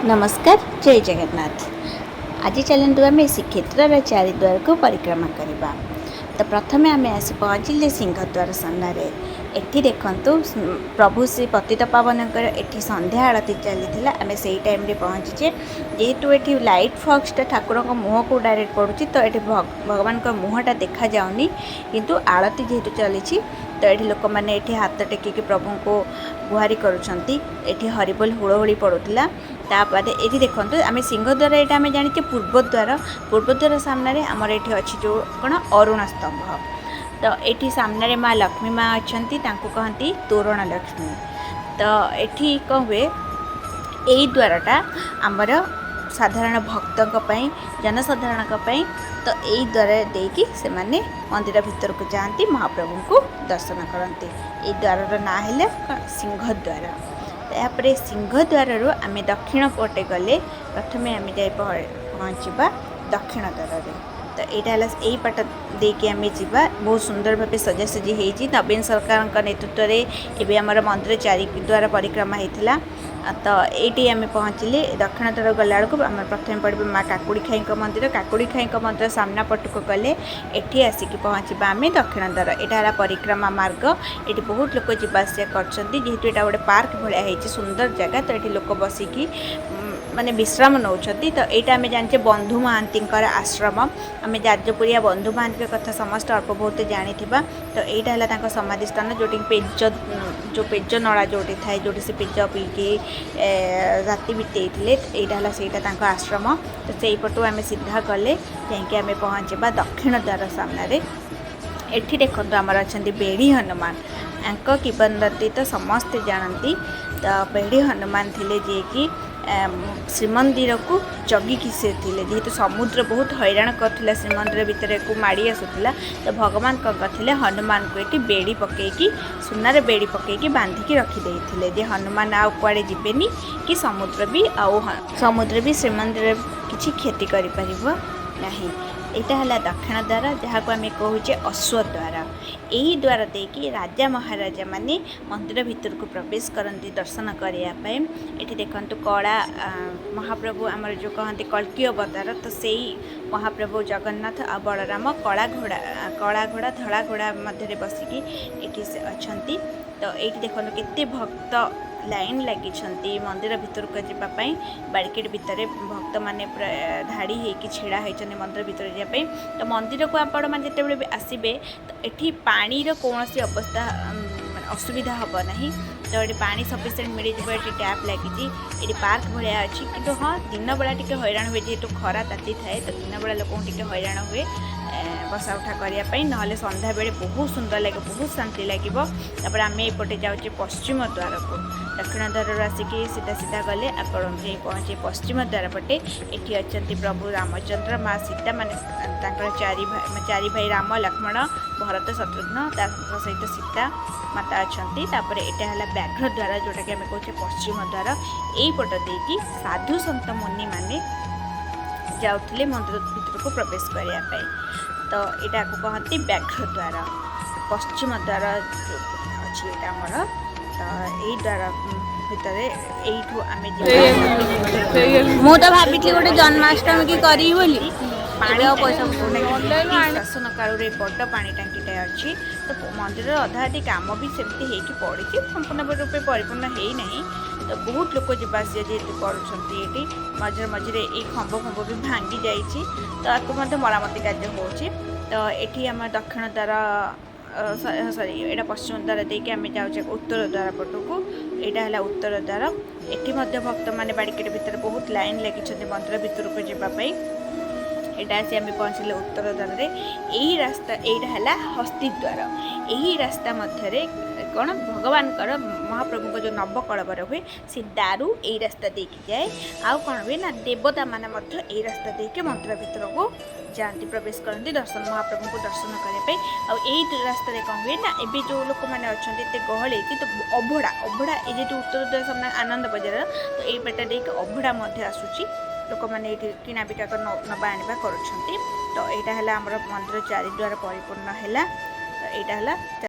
ନମସ୍କାର, ଜୟ ଜଗନ୍ନାଥ। ଆଜି ଚାଲନ୍ତୁ ଆମେ ଶ୍ରୀକ୍ଷେତ୍ରର ଚାରିଦ୍ୱାରକୁ ପରିକ୍ରମା କରିବା। ତ ପ୍ରଥମେ ଆମେ ଆସି ପହଞ୍ଚିଲେ ସିଂହଦ୍ୱାର ସାମ୍ନାରେ। ଏଠି ଦେଖନ୍ତୁ, ପ୍ରଭୁ ଶ୍ରୀ ପତିତ ପାବନଙ୍କର ଏଠି ସନ୍ଧ୍ୟା ଆଳତୀ ଚାଲିଥିଲା। ଆମେ ସେଇ ଟାଇମ୍ରେ ପହଞ୍ଚିଛେ। ଯେହେତୁ ଏଠି ଲାଇଟ୍ ଫକ୍ସଟା ଠାକୁରଙ୍କ ମୁହଁକୁ ଡାଇରେକ୍ଟ ପଡ଼ୁଛି, ତ ଏଠି ଭଗବାନଙ୍କ ମୁହଁଟା ଦେଖାଯାଉନି। କିନ୍ତୁ ଆଳତୀ ଯେହେତୁ ଚାଲିଛି, ତ ଏଠି ଲୋକମାନେ ଏଠି ହାତ ଟେକିକି ପ୍ରଭୁଙ୍କୁ ଗୁହାରି କରୁଛନ୍ତି। ଏଠି ହରିବୋଲ, ହୁଳହୁଳି ପଡ଼ୁଥିଲା। ତାପରେ ଏଠି ଦେଖନ୍ତୁ, ଆମେ ସିଂହଦ୍ୱାର, ଏଇଟା ଆମେ ଜାଣିଛେ ପୂର୍ବଦ୍ୱାର। ପୂର୍ବଦ୍ୱାର ସାମ୍ନାରେ ଆମର ଏଠି ଅଛି ଯେଉଁ କ'ଣ ଅରୁଣ ସ୍ତମ୍ଭ। ତ ଏଠି ସାମ୍ନାରେ ମା ଲକ୍ଷ୍ମୀ ମା ଅଛନ୍ତି, ତାଙ୍କୁ କହନ୍ତି ତୋରଣ ଲକ୍ଷ୍ମୀ। ତ ଏଠି କ'ଣ ହୁଏ, ଏଇ ଦ୍ୱାରଟା ଆମର ସାଧାରଣ ଭକ୍ତଙ୍କ ପାଇଁ, ଜନସାଧାରଣଙ୍କ ପାଇଁ। ତ ଏଇ ଦ୍ୱାର ଦେଇକି ସେମାନେ ମନ୍ଦିର ଭିତରକୁ ଯାଆନ୍ତି, ମହାପ୍ରଭୁଙ୍କୁ ଦର୍ଶନ କରନ୍ତି। ଏଇ ଦ୍ୱାରର ନାଁ ହେଲା କ'ଣ? ସିଂହଦ୍ୱାର। ତାପରେ ସିଂହଦ୍ୱାରରୁ ଆମେ ଦକ୍ଷିଣ ପଟେ ଗଲେ ପ୍ରଥମେ ଆମେ ଯାଇ ପହଞ୍ଚିବା ଦକ୍ଷିଣ ଦ୍ୱାରରେ। ତ ଏଇଟା ହେଲା, ଏଇ ବାଟ ଦେଇକି ଆମେ ଯିବା। ବହୁତ ସୁନ୍ଦର ଭାବେ ସଜାସଜି ହେଇଛି। ନବୀନ ସରକାରଙ୍କ ନେତୃତ୍ୱରେ ଏବେ ଆମର ମନ୍ଦିର ଚାରି ଦ୍ୱାର ପରିକ୍ରମା ହେଇଥିଲା। ତ ଏଇଠି ଆମେ ପହଞ୍ଚିଲେ। ଦକ୍ଷିଣ ଦ୍ୱାର ଗଲାବେଳକୁ ଆମର ପ୍ରଥମେ ପଡ଼ିବ ମା କାକୁଡ଼ି ଖାଇଙ୍କ ମନ୍ଦିର। କାକୁଡ଼ି ଖାଇଙ୍କ ମନ୍ଦିର ସାମ୍ନା ପଟକୁ ଗଲେ ଏଠି ଆସିକି ପହଞ୍ଚିବା ଆମେ ଦକ୍ଷିଣ ଦ୍ୱାର। ଏଇଟା ହେଲା ପରିକ୍ରମା ମାର୍ଗ। ଏଠି ବହୁତ ଲୋକ ଯିବା ଆସିବା କରୁଛନ୍ତି। ଯେହେତୁ ଏଇଟା ଗୋଟେ ପାର୍କ ଭଳିଆ ହେଇଛି, ସୁନ୍ଦର ଜାଗା, ତ ଏଠି ଲୋକ ବସିକି ମାନେ ବିଶ୍ରାମ ନେଉଛନ୍ତି। ତ ଏଇଟା ଆମେ ଜାଣିଛେ ବନ୍ଧୁ ମହାନ୍ତିଙ୍କର ଆଶ୍ରମ। ଆମେ ଯାଜପୁରିଆ ବନ୍ଧୁ ମହାନ୍ତିଙ୍କ କଥା ସମସ୍ତେ ଅଳ୍ପ ବହୁତ ଜାଣିଥିବା। ତ ଏଇଟା ହେଲା ତାଙ୍କ ସମାଧି ସ୍ଥାନ, ଯେଉଁଠିକି ପେଜ, ଯେଉଁ ପେଜ ନଳା ଯେଉଁଠି ଥାଏ, ଯେଉଁଠି ସେ ପେଜ ପିଇକି ରାତି ବିତେଇଥିଲେ, ଏଇଟା ହେଲା ସେଇଟା ତାଙ୍କ ଆଶ୍ରମ। ତ ସେଇପଟୁ ଆମେ ସିଧା ଗଲେ ଯାଇକି ଆମେ ପହଞ୍ଚିବା ଦକ୍ଷିଣ ଦ୍ୱାର ସାମ୍ନାରେ। ଏଠି ଦେଖନ୍ତୁ, ଆମର ଅଛନ୍ତି ବେଢ଼ି ହନୁମାନ। ୟାଙ୍କ କିମ୍ବଦନ୍ତୀ ତ ସମସ୍ତେ ଜାଣନ୍ତି। ତ ବେଢ଼ି ହନୁମାନ ଥିଲେ ଯିଏକି ଶ୍ରୀମନ୍ଦିରକୁ ଜଗିକି ସେ ଥିଲେ। ଯେହେତୁ ସମୁଦ୍ର ବହୁତ ହଇରାଣ କରୁଥିଲା, ଶ୍ରୀମନ୍ଦିର ଭିତରକୁ ମାଡ଼ି ଆସୁଥିଲା, ତ ଭଗବାନ କ'ଣ କରିଥିଲେ? ହନୁମାନଙ୍କୁ ଏଠି ବେଡ଼ି ପକେଇକି, ସୁନାର ବେଡ଼ି ପକେଇକି ବାନ୍ଧିକି ରଖିଦେଇଥିଲେ ଯେ ହନୁମାନ ଆଉ କୁଆଡ଼େ ଯିବେନି କି ସମୁଦ୍ର ବି ଆଉ ସମୁଦ୍ର ବି ଶ୍ରୀମନ୍ଦିର କିଛି କ୍ଷତି କରିପାରିବ ନାହିଁ। ଏଇଟା ହେଲା ଦକ୍ଷିଣ ଦ୍ୱାର, ଯାହାକୁ ଆମେ କହୁଛେ ଅଶ୍ୱ ଦ୍ୱାର। ଏହି ଦ୍ୱାର ଦେଇକି ରାଜା ମହାରାଜା ମାନେ ମନ୍ଦିର ଭିତରକୁ ପ୍ରବେଶ କରନ୍ତି ଦର୍ଶନ କରିବା ପାଇଁ। ଏଠି ଦେଖନ୍ତୁ, କଳା ମହାପ୍ରଭୁ ଆମର ଯେଉଁ କହନ୍ତି କଳ୍କୀ ଅବତାର, ତ ସେଇ ମହାପ୍ରଭୁ ଜଗନ୍ନାଥ ଆଉ ବଳରାମ କଳା ଘୋଡ଼ା, ଧଳା ଘୋଡ଼ା ମଧ୍ୟରେ ବସିକି ଏଠି ସେ ଅଛନ୍ତି। ତ ଏଇଠି ଦେଖନ୍ତୁ, କେତେ ଭକ୍ତ ଲାଇନ୍ ଲାଗିଛନ୍ତି ମନ୍ଦିର ଭିତରକୁ ଯିବା ପାଇଁ। ବାରିକେଡ଼ ଭିତରେ ଭକ୍ତମାନେ ପୁରା ଧାଡ଼ି ହେଇକି ଛିଡ଼ା ହେଇଛନ୍ତି ମନ୍ଦିର ଭିତରେ ଯିବା ପାଇଁ। ତ ମନ୍ଦିରକୁ ଆପଣମାନେ ଯେତେବେଳେ ବି ଆସିବେ, ତ ଏଠି ପାଣିର କୌଣସି ଅବସ୍ଥା ମାନେ ଅସୁବିଧା ହେବ ନାହିଁ। ତ ଏଠି ପାଣି ସଫିସିଏଣ୍ଟ ମିଳିଯିବ। ଏଠି ଟ୍ୟାପ୍ ଲାଗିଛି। ଏଠି ପାର୍କ ଭଳିଆ ଅଛି। କିନ୍ତୁ ହଁ, ଦିନବେଳା ଟିକେ ହଇରାଣ ହୁଏ, ଯେହେତୁ ଖରା ତାତି ଥାଏ, ତ ଦିନବେଳା ଲୋକଙ୍କୁ ଟିକେ ହଇରାଣ ହୁଏ ବସା ଉଠା କରିବା ପାଇଁ। ନହେଲେ ସନ୍ଧ୍ୟାବେଳେ ବହୁତ ସୁନ୍ଦର ଲାଗିବ, ବହୁତ ଶାନ୍ତି ଲାଗିବ। ତାପରେ ଆମେ ଏପଟେ ଯାଉଛେ ପଶ୍ଚିମ ଦ୍ୱାରକୁ। ଦକ୍ଷିଣ ଦ୍ୱାରରୁ ଆସିକି ସିଧା ସିଧା ଗଲେ ଆପଣ ଯାଇ ପହଞ୍ଚିବେ ପଶ୍ଚିମ ଦ୍ୱାର ପଟେ। ଏଠି ଅଛନ୍ତି ପ୍ରଭୁ ରାମଚନ୍ଦ୍ର, ମା ସୀତା, ମାନେ ତାଙ୍କର ଚାରି ଭାଇ ରାମ, ଲକ୍ଷ୍ମଣ, ଭରତ, ଶତ୍ରୁଘ୍ନ, ତାଙ୍କ ସହିତ ସୀତା ମାତା ଅଛନ୍ତି। ତାପରେ ଏଇଟା ହେଲା ବ୍ୟାଘ୍ର ଦ୍ୱାର, ଯେଉଁଟାକି ଆମେ କହୁଛେ ପଶ୍ଚିମ ଦ୍ୱାର। ଏଇପଟ ଦେଇକି ସାଧୁ ସନ୍ଥ ମୁନିମାନେ ଯାଉଥିଲେ ମନ୍ଦିର ଭିତରକୁ ପ୍ରବେଶ କରିବା ପାଇଁ। ତ ଏଇଟାକୁ କହନ୍ତି ବ୍ୟାଘ୍ର ଦ୍ୱାର, ପଶ୍ଚିମ ଦ୍ୱାର ଯୋଉ ଅଛି ଏଇଟା ଆମର। ତ ଏଇ ଦ୍ୱାର ଭିତରେ ଏଇଠୁ ଆମେ ଯିବା। ମୁଁ ତ ଭାବିଥିଲି ଗୋଟେ ଜନ୍ମାଷ୍ଟମୀ କି କରିବି ବୋଲି। ପାଣି ଏବେ ଆଉ ପଇସା ଟାଙ୍କି, ଶାସନ କାଳରେ ବଡ଼ ପାଣି ଟାଙ୍କିଟା ଅଛି। ତ ମନ୍ଦିରର ଅଧା ଅଧି କାମ ବି ସେମିତି ହେଇକି ପଡ଼ିଛି, ସମ୍ପୂର୍ଣ୍ଣ ରୂପେ ପରିପୂର୍ଣ୍ଣ ହେଇନାହିଁ। ତ ବହୁତ ଲୋକ ଯିବା ଆସିବା ଯେହେତୁ କରୁଛନ୍ତି, ଏଠି ମଝିରେ ମଝିରେ ଏଇ ଖମ୍ବ ଫମ୍ବ ବି ଭାଙ୍ଗି ଯାଇଛି। ତ ଆକୁ ମଧ୍ୟ ମରାମତି କାର୍ଯ୍ୟ ହେଉଛି। ତ ଏଠି ଆମ ଦକ୍ଷିଣ ଦ୍ୱାର, ସରି, ଏଇଟା ପଶ୍ଚିମ ଦ୍ୱାର ଦେଇକି ଆମେ ଯାଉଛେ ଉତ୍ତର ଦ୍ୱାର ପଟକୁ। ଏଇଟା ହେଲା ଉତ୍ତର ଦ୍ୱାର। ଏଠି ମଧ୍ୟ ଭକ୍ତମାନେ ବାଡ଼ିକେଟ ଭିତରେ ବହୁତ ଲାଇନ୍ ଲାଗିଛନ୍ତି ମନ୍ଦିର ଭିତରକୁ ଯିବା ପାଇଁ। ଏଇଟା ଆସି ଆମେ ପହଞ୍ଚିଲେ ଉତ୍ତର ଦ୍ୱାରରେ। ଏଇ ରାସ୍ତା, ଏଇଟା ହେଲା ହସ୍ତି ଦ୍ୱାର। ଏହି ରାସ୍ତା ମଧ୍ୟରେ କ'ଣ ଭଗବାନଙ୍କର, ମହାପ୍ରଭୁଙ୍କ ଯେଉଁ ନବକଳେବର ହୁଏ, ସେ ଦାରୁ ଏଇ ରାସ୍ତା ଦେଇକି ଯାଏ। ଆଉ କ'ଣ ହୁଏ ନା, ଦେବତାମାନେ ମଧ୍ୟ ଏଇ ରାସ୍ତା ଦେଇକି ମନ୍ଦିର ଭିତରକୁ ଯାଆନ୍ତି, ପ୍ରବେଶ କରନ୍ତି ଦର୍ଶନ, ମହାପ୍ରଭୁଙ୍କୁ ଦର୍ଶନ କରିବା ପାଇଁ। ଆଉ ଏଇ ରାସ୍ତାରେ କ'ଣ ହୁଏ ନା, ଏବେ ଯେଉଁ ଲୋକମାନେ ଅଛନ୍ତି, ଏତେ ଗହଳି ହେଇଛି, ତ ଅଭଡ଼ା ଏ ଯେହେତୁ ଉତ୍ତର ଦ୍ୱାର ସାମ୍ନା ଆନନ୍ଦ ବଜାର, ତ ଏଇ ବାଟ ଦେଇକି ଅଭଡ଼ା ମଧ୍ୟ ଆସୁଛି। ଲୋକମାନେ ଏଇଠି କିଣା ବିକା କରି ନେବା ଆଣିବା କରୁଛନ୍ତି। ତ ଏଇଟା ହେଲା ଆମର ମନ୍ଦିର ଚାରିଦ୍ୱାର ପରିପୂର୍ଣ୍ଣ ହେଲା। ତ ଏଇଟା ହେଲା।